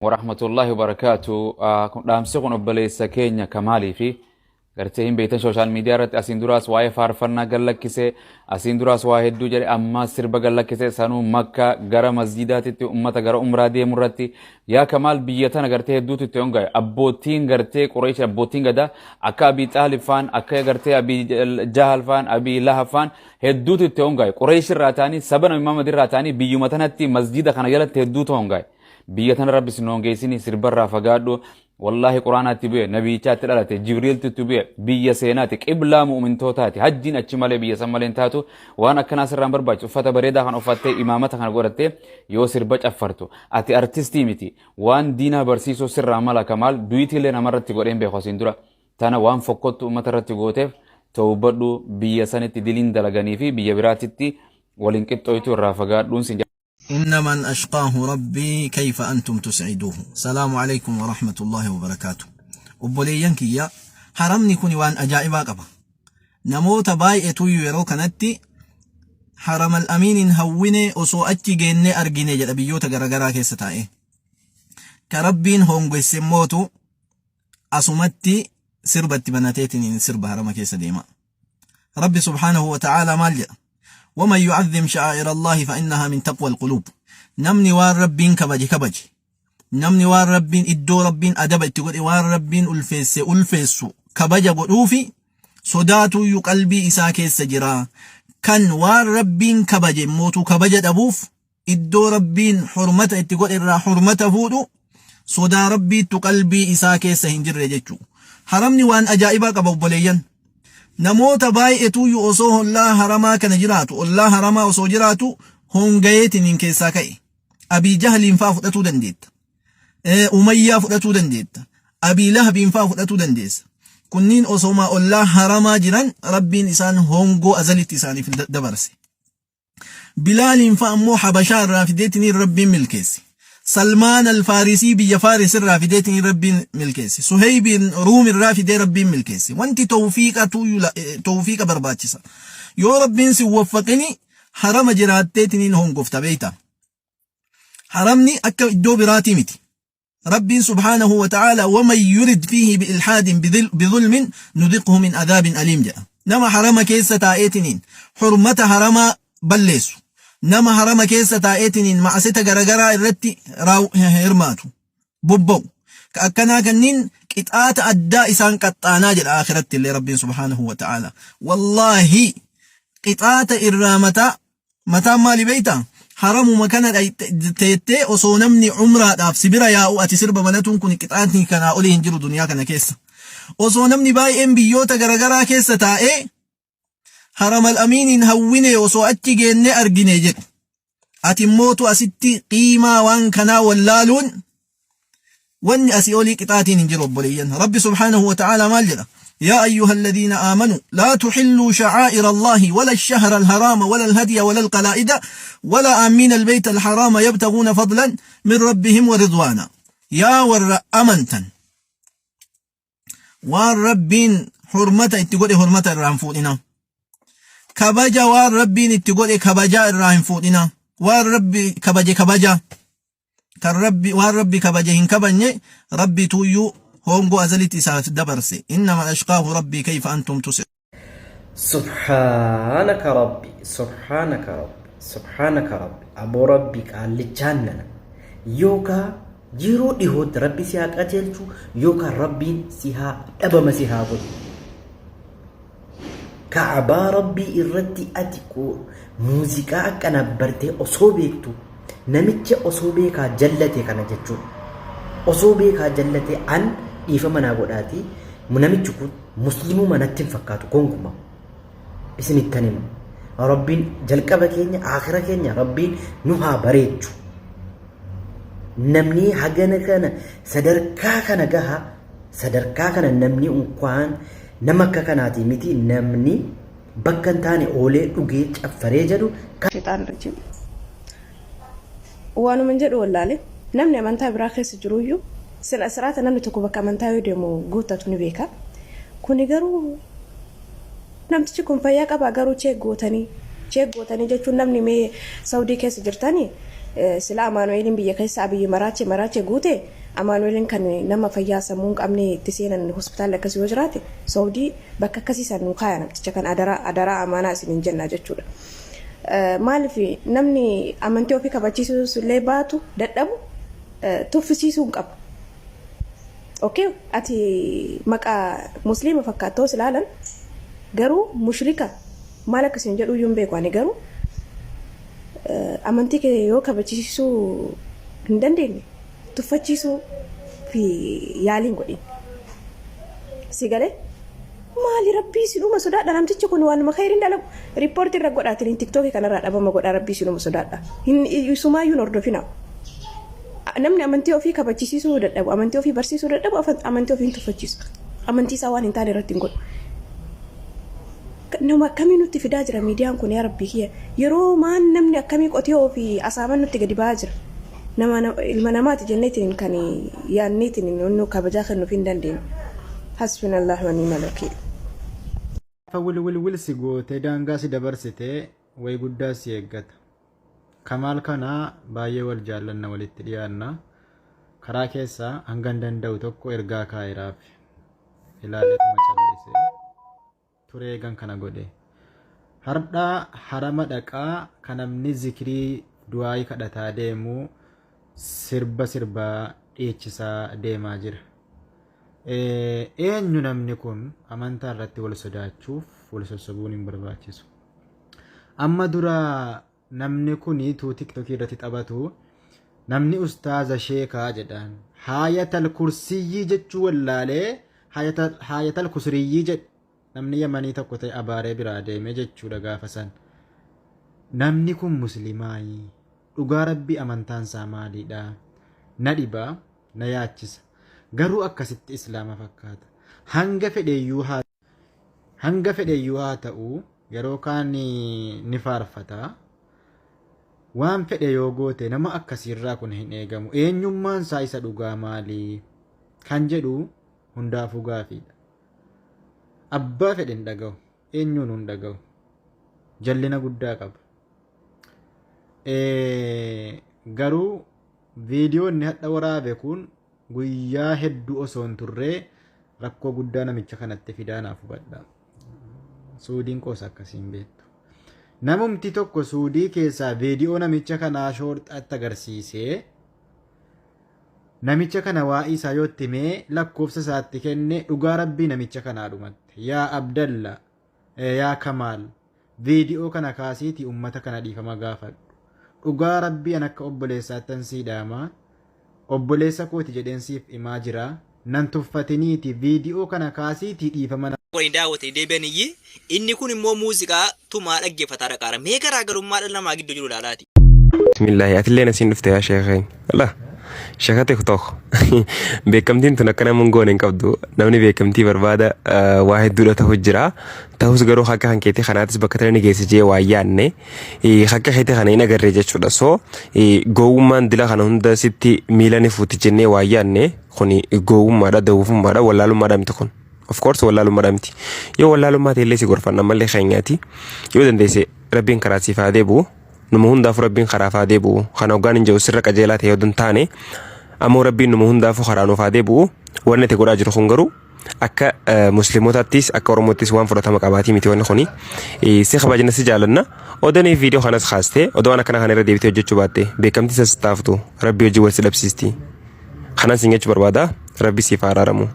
Warahmatullahi wabarakaatu. Kun dhaamsi kun obboleessa keenya Kamaalii fi gartee hin beektan social media irratti asiin duraas waa'ee faarfannaa gallakkise, asiin duraas waa hedduu jedhe, ammaas sirba gallakkise, sanuu Makka gara masjiidaatitti ummata gara umraa deemu irratti. Yaa Kamaal, biyya tana gartee hedduutu itti hongaye. Abbootiin gartee Qureesh, abbootiin gadaa akka Abii Xaalib faan, akka gartee Abii Jahal faan, Abii Lahab faan hedduutu itti hongaye. Qureesh irraa ta'anii, saba Nabi Muhammad irraa ta'anii, biyyuma tanatti masjiida kana jalatti hedduutu hongaye. Biyya tana Rabbi sin hongeessini, sirbarraa fagaadhu. Wallaahi, Quraanaatti bu'e, nabiichaatti dhalate, Jibriiltu itti bu'e, biyya seenaati, qiblaa mu'mintootaati. Hajjiin achi malee biyya san malee hin taatu. Waan akkanaa sirraan barbaachisu. Uffata bareedaa kan uffattee, imaamata kana godhattee yoo sirba caffartu, ati artistii miti. Waan diinaa barsiisuu sirraa mala. Kamaal, du'itiillee namarratti godheen beeku asiin dura. Tana waan fokkottu uummata irratti gooteef tawbadhu. Biyya sanitti diliin dalaganii fi biyya biraatitti waliin qixxooytu irraa fagaadhuun sin. إن من أشقاه ربي كيف أنتم تسعدوه. السلام عليكم ورحمة الله وبركاته. Obboleeyyan kiyya, haramni kun waan ajaa'ibaa qaba. Namoota baay'eetu yeroo kanatti Haramal Amiiniin hawwine, osoo achi geennee argine jedha biyyoota garaagaraa keessa taa'e. Ka Rabbiin hongesse mootu asumatti sirbatti banateetiin sirba harama keessa deema. Rabbi سبحانه وتعالى maal jedha? ومن يعظم شعائر الله فإنها من تقوى القلوب. Namni waan Rabbiin kabaje kabaje. Namni waan Rabbiin, iddoo Rabbiin adaba itti godhe, waan Rabbiin ulfeesse ulfeessu kabaja godhuufi sodaatuyyuu qalbii isaa keessa jira. Kan waan Rabbiin kabaje mootuu kabaja dhabuuf, iddoo Rabbiin hurmata itti godhe irraa hurmata fuudhu, sodaa Rabbiittu qalbii isaa keessa hin jirre jechuudha. Haramni waan ajaa'ibaa qaba, obboleeyyan. Namoota baay'eetuyyuu osoo ollaa haramaa kana jiraatu, ollaa haramaa osoo jiraatu hongayeetiin keessaa ka'e. Abii Jahliin faa fudhatuu dandeetta. Umayyaa fudhatuu dandeetta. Abii Lahabiin faa fudhatuu dandeessa. Kunniin osoma ollaa haramaa jiran Rabbiin isaan hongoo azalitti isaaniif dabarse. Bilaaliin fa'a immoo Habashaa irraa fideetiniin Rabbiin milkeesse. Salmaan al-Faarisii biyya Faaris irraa fideetiniin Rabbiin milkeesse. Suheybiin Ruum irraa fidee Rabbiin milkeesse. Wanti tawfiiqa barbaachisa. Yoo Rabbiin si waffaqini, harama jiraatteetiniin hongofta, beeyta. Haramni akka iddoo biraatii miti. Rabbiin سبحانه وتعالى ومن يرد فيه بإلحاد بظلم نذقه من عذاب أليم jedha. Nama harama keessa taa'eetiniin hurmata haramaa balleessu. Nama harama keessa taa'eetiniin ma'asita garagaraa irratti hirmaatu. Bobba'u. Ka akkanaa kanniin qixaata addaa isaan qaxxaanaa jedha akhiratti illee Rabbiin سبحانه وتعالى. Wallaahi, qixaata irraa mataa mataan maali beeyta? Haramuma kana teettee osoo namni umraadhaaf si bira yaa'u ati sirba banatuun kun qixaatni kanaa olii hin jiru duniyaa kana keessa. Osoo namni baay'een biyyoota garagaraa keessa taa'ee Haramal Amiiniin hawwine, osoo achi geennee argine jedhu. Ati immootu asitti qiimaa waan kanaa wallaaluun, wanni asii olii qixaatiin hin jiru, obboleeyyan. Rabbi سبحانه وتعالى maal jedha? يا أيها الذين آمنوا لا تحلوا شعائر الله ولا الشهر الحرام ولا الهدي ولا القلائد ولا آمين البيت الحرام يبتغون فضلا من ربهم ورضوانا. Yaa warra amantan, waan Rabbiin hurmata itti godhe hurmata irraa hin fuudhina. Kabaja waan Rabbiin itti godhe kabajaa irraa hin fuudhina. Waan Rabbi kabaje kabaja. Kan Rabbi, waan Rabbi kabaje hin kabajne, Rabbi tuyyuu hongoo azalitti isaaf dabarse. إنما أشقاه ربي كيف أنتم تسعدون. سبحانك ربي، سبحانك ربي، سبحانك ربي. Aboo Rabbi qaallichaan nana yookaa yeroo dhihootti Rabbi si haa qajeelchu yookaan Rabbiin si haa dhabama si haa godhu. Ka'abaa Rabbii irratti ati muuziqaa akkana bartee osoo beektu, namicha osoo beekaa jallate kana jechuudha. Osoo beekaa jallate, an dhiifama naa godhaati, namichi kun muslimuma natti hin fakkaatu gonkumaa. Isinittan hima. Rabbiin jalqaba keenya aakhira keenya Rabbiin nu haa bareechu. Namni hagana kana sadarkaa kana gaha, sadarkaa kana namni unkwaan nama akka kanaati miti, namni bakka hin taane oolee dhugee caffaree jedhu. الشيطان الرجيم. Waanuma jedhu wallaale. Namni amantaa biraa keessa jiruyyuu sila siraata namni tokko bakka amantaa yoo deemu guuttatu ni beeka. Kuni garuu namtichi kun fayyaa qabaa garuu? Check gootanii, check gootanii jechuun namni mee Saudii keessa jirtanii Sila Amaanu'eeliin biyya keessa Abiyyi maraache maraache guute Amaanu'eeliin kan nama fayyaa sammuu hin qabne itti seenan hospitaalli akkasii yoo jiraate Saudii bakka akkasii san nu kaaya namticha kan adaraa adaraa amaanaa isiniin jenna jechuudha. Maaliif namni amantii ofii kabachiisuus illee baatu dadhabu tuffisiisuu hin qabu. Okay, ati maqaa musliima fakkaattoo si ilaalan garuu mushrika maal akka isin jedhu iyyuu hin beeku ani garuu amantii kee yoo kabachiisuu hin dandeenye tuffachiisuu fi yaaliin godhin. Si galee maali rabbii isinuma sodaadha namtichi kun waanuma khayriin dalagu riippoortii irra godhaatiin tiktookii kanarraa dhabama godhaa rabbii isinuma sodaadha. Hin isumaayyuu hin hordofina. Namni amantii ofii kabachisiisuu dadhabu amantii ofii barsiisuu dadhabu amantii ofii hin tuffachiisu. Amantii isaa waan hin taane irratti hin godhu. Nama akkamii nutti fidaa jira miidiyaan kun yaa rabbii kiyya yeroo maan namni akkamii qotiyoo fi asaaman nutti gadi ba'aa jira. Nama ilma namaati jenneetiin kan yaanneetiin nu kabajaa kennuuf hin dandeenye. Hasbunallah wa ni'mal wakiil. Gaafa wil wil wil si gootee daangaa si dabarsite wayi guddaa si eeggata. Kamaal kana baay'ee wal jaallanna walitti dhiyaanna. Karaa keessa hangan danda'u tokko ergaa kaa'eraaf. Ilaaleetuma callise. Ture eegan kana godhe. Hardha harama dhaqaa kan namni zikrii du'aayii kadhataa deemu sirba sirbaa dhiichisaa deemaa jira. Eenyu namni kun amantaa irratti wal sodaachuuf wal sossobuun hin barbaachisu. Amma dura namni kun tuu tiktokii irratti taphatu namni ustaaza sheekaa jedhaan haayatal kursiyyii jechuu wallaalee haayatal kusriyyii jedhe namni yamanii tokko ta'e abaaree biraa deeme jechuudha gaafa san. Namni kun muslimaayi dhugaa rabbii amantaan isaa maaliidha? Na dhibaa na yaachisa. Garuu akkasitti islaama fakkaata. Hanga fedheyyuu haa Hanga fedheyyuu haa ta'u yeroo kaan ni faarfata. Waan fedhe yoo goote nama akkasiirraa kun hin eegamu. Eenyummaan isaa isa dhugaa maali? Kan jedhu hundaafuu gaafiidha. Abbaa fedhe hin dhaga'u. Eenyuun hin dhaga'u. Jallina guddaa qaba. Garuu viidiyoo inni hadha waraabe kun guyyaa hedduu osoo hin turree rakkoo guddaa namicha kanatti fidaa naaf hubadha. Suudiin qoosa akkasiin beektu. Namumti tokko suudii keessaa viidiyoo namicha kanaa shoorxaatti agarsiisee namicha kana waa'ee isaa yoo itti himee lakkoofsa isaatti kenne dhugaa rabbii namicha kanaa dhumatte. Yaa Abdalla, yaa Kamaal, viidiyoo kana kaasiitii ummata kana dhiifama gaafadhu. Dhugaa rabbii an akka obboleessaattan sii dhaama. Obboleessa kooti jedheen siif himaa jira. Nan tuffatiniiti viidiyoo kana kaasiitii dhiifama waliin daawwatanii deebi'aniyyi inni kun immoo muuziqaa tumaa dhaggeeffataa dhaqaara. Mee garaagarummaa dhala namaa gidduu jiru ilaalaati. Bismillaahi atillee nasiin dhufte yaa sheekha keenya. Allah sheeka tiktok beekamtiin tun akka nama hin goone hin qabdu namni beekamtii barbaada waa hedduudha ta'u jira ta'us garuu akka kan keetii kanaatis bakka tana ni geesse jee waa yaanne akka keetii kana hin agarre jechuudha so gowwummaan dila kana hunda sitti miila ni fuuti jennee waa yaanne kuni gowwummaadha dawwufummaadha wallaalummaadha miti kun. Of course wallaalummaadha miti. Yoo wallaalummaa ta'e illee si gorfanna ammallee keenyaati. Yoo dandeesse rabbiin karaa siif haa deebi'u. Numa hundaafuu rabbiin karaaf haa deebi'u. Kana hoggaan hin jiru sirra qajeelaa ta'e yoo hin taane ammoo rabbiin numa hundaafuu karaa nuuf haa deebi'u. Wanni ati godhaa jiru kun garuu akka musliimotaattis akka oromoottis waan fudhatama qabaatii miti wanni kuni. Si kabajna si jaalanna. Odanii viidiyoo kanas kaastee odoo waan akkana kana irra deebitee hojjechuu baatte beekamtii sas taaftu rabbii hojii wal si dhabsiisti. Kanan siin jechuu barbaada rabbi siif haa araaramu.